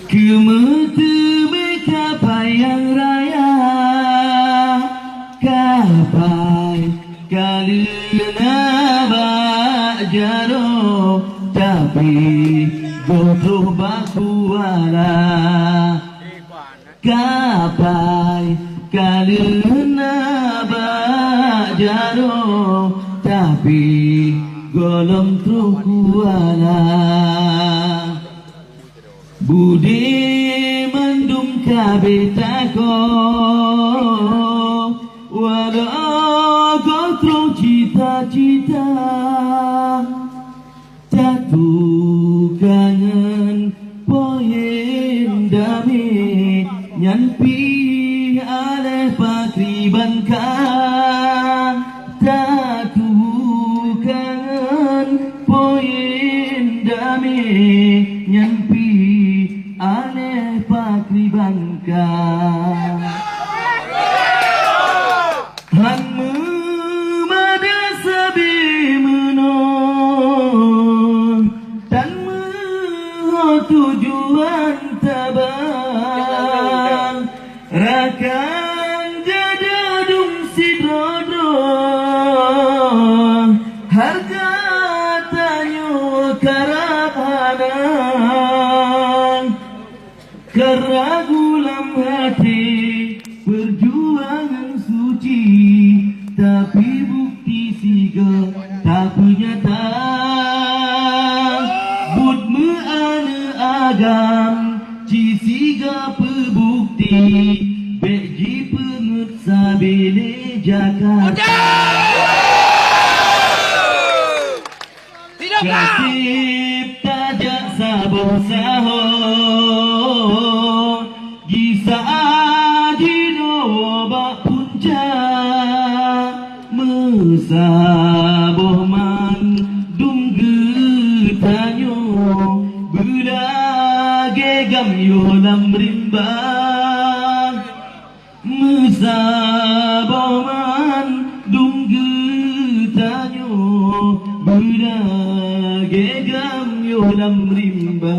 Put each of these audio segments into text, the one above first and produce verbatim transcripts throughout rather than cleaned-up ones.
Keumeuteumé kapai nyang raya, kapai ka lheueh na bak jaroe, tapi gob troh bak kuala. Kapai ka lheueh na bak jaroe, tapi gohlom troh kuala. Budé mandum ka beutakô, walau gob troh cita-cita. Tatukangan poin damé nyan pih aléh pakriban ka. Tatukangan poin damé nyan pih aléh pakriban ka. Han meumada sabe meunoe, tan meuho tujuan tabang. Rakan jadadum sidroe-droe, hareuga tanyoe karab hana. Keuragu lam até peujuangan suci, tapi bukti sigoe tapeunyata. Buet meuaneuk agam ci sigoe peubukti, bék jipeungeut sabe lé Jakarta. Ka seb tajak saboh saho, jiseu'a jinoe bak puncak. Meusaboh mandum geutanyoe, beulagée gam yoh lam rimba. Meusaboh mandum geutanyoe, beulagée gam yoh lam rimba.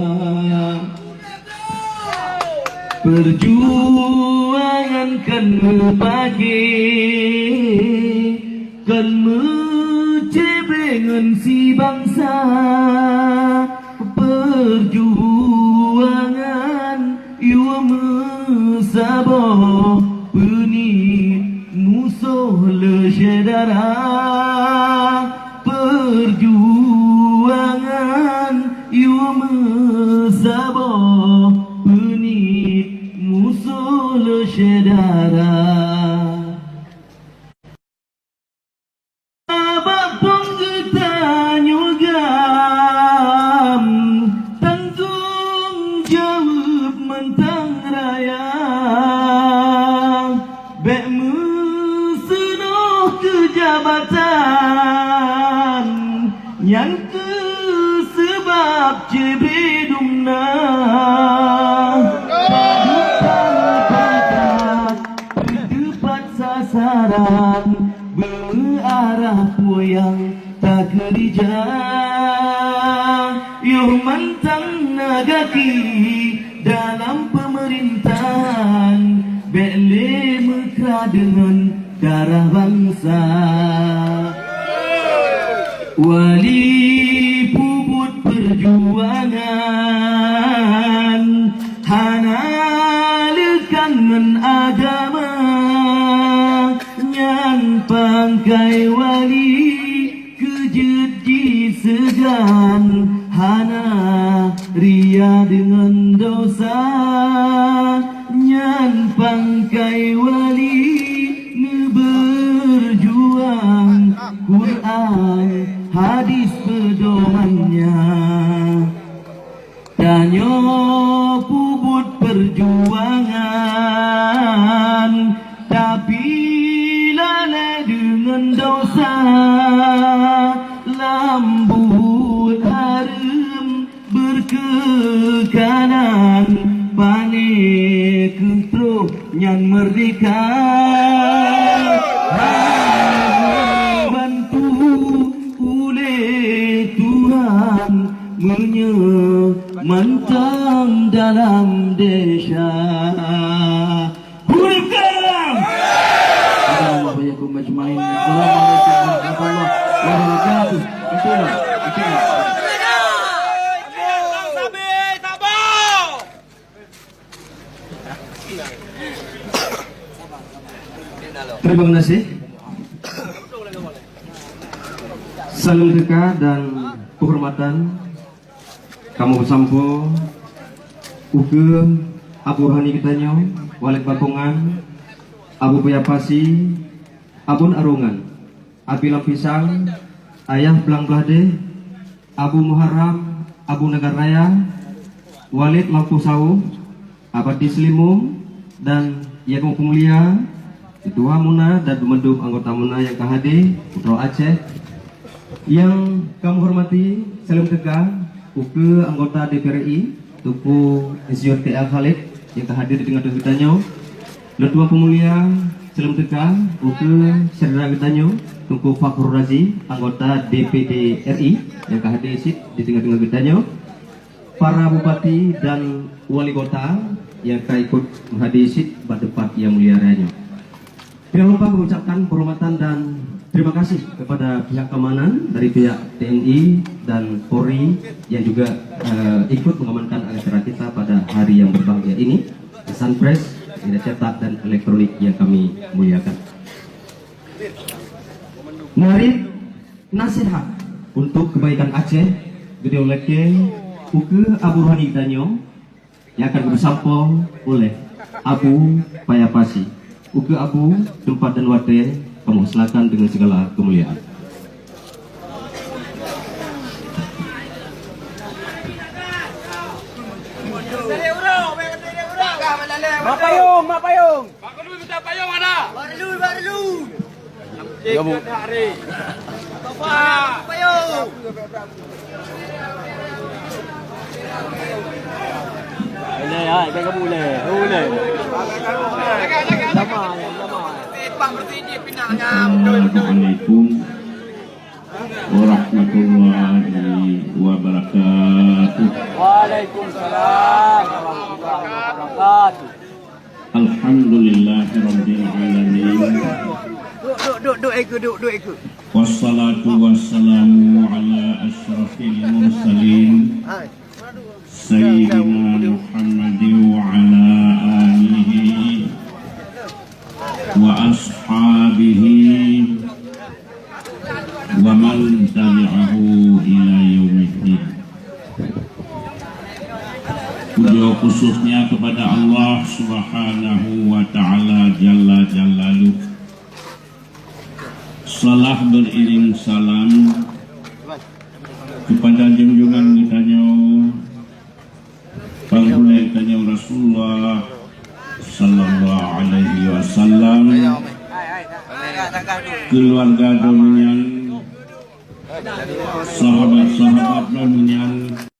Peujuangan kon meupaké, kon meucebée ngon si bansa. Peujuangan yue meusaboh, peuniet musoh lé syedara. Peujuangan yue meusaboh, peuniet musoh lé syedara. Bak phon geutanyoe gam, tanggong jaweueb mantong raya. Bék meuseunoh keu jabatan, nyan kheueh seubab cebée dum na. Padub pangkat, peuteupat sasaran, beumeuarah peue nyang takeurija. Yoh mantong na gaki dalam peumeurintah, bék lé meukra deungon darah bansa. Wali peubuet peujuangan hana leukan ngon agama, nyan pangkai wali. Keu jeuet jiseugan hana ria deungon dosa, nyan pangkai wali neubeurjuang, Quran hadis peudomannya. Tanyoe peubuet peujuangan, tapi lalée deungon dosa. Lam buet hareuem beurkeukanan, pané keutroh nyan meurdehka. Hana bantu ulée Tuhan meunyoe Mantong dalam desa. Huruf ke enam. Assalamualaikum ajmain. Assalamualaikum warahmatullahi wabarakatuh. Itu lah. Itu lah. Terima kasih. Salam teuka dan penghormatan kamoe peusampoe ukeue Abu Rohani geutanyoe, Walid Bakongan, Abu Buya Pasi, Abon Arongan, Abi Lam Pisang, Ayah Blang Blahdeh, Abu Muharram, Abu Nagan Raya, Walid Lampu Sawoh, Abati Seulimum, dan nyang kamoe peumulia, Ketua Muna dan banmandum anggota Muna nyang ka hadé, Putroe Aceh. Nyang kamoe hormati, saleuem teuka ukeue anggota D P R I, Teungku Insinyur T A Khalid nyang ka hadé di teungoh-teungoh geutanyoe. Lôn tuan peumulia, saleuem teuka ukeue syedara geutanyoe, Teungku Fakhrul Razi, anggota D P D R I nyang ka hadé cit di teungoh-teungoh geutanyoe. Para bupati dan wali kota nyang ka ikot meuhadé cit bak teumpat nyang mulia raya nyoe. Tidak lupa kami ucapkan penghormatan dan terima kasih kepada pihak keamanan dari pihak T N I dan Polri yang juga, eh, ikut mengamankan acara kita pada hari yang berbahagia ini, pesan pres, media cetak, dan elektronik yang kami muliakan. Mari nasihat untuk kebaikan Aceh, geudong lakée ukeue Abu Rohani tanyoe, yang akan disampôh oleh Abu Paya Pasi. Ukeue Abu, tempat dan watée, kamoe silakan dengan segala kemuliaan. Mak Payung, Mak Payung. Mak Payung ada. Mak Payung. Boleh, hai, jangan boleh. Boleh. Lama, ya, lama. Assalamualaikum warahmatullahi wabarakatuh. Waalaikumsalam warahmatullahi wabarakatuh. Alhamdulillahirabbil alamin. Duduk, duduk, duduk, duduk, ikut, duduk, duduk, ikut. Wassalatu wassalamu ala asyrafil mursalin, Sayyidina Muhammadin wa ala alihi wa ashabihi wa man tabi'ahu ila yaumiddin. Puja khususnya kepada Allah Subhanahu wa Ta'ala Jalla Jalaluh. Salah beriring salam kepada junjungan geutanyoe, Panghulée geutanyoe Rasulullah sallallahu alaihi wasallam, keuluwarga droeneuh nyan, sahabat-sahabat droeneuh nyan,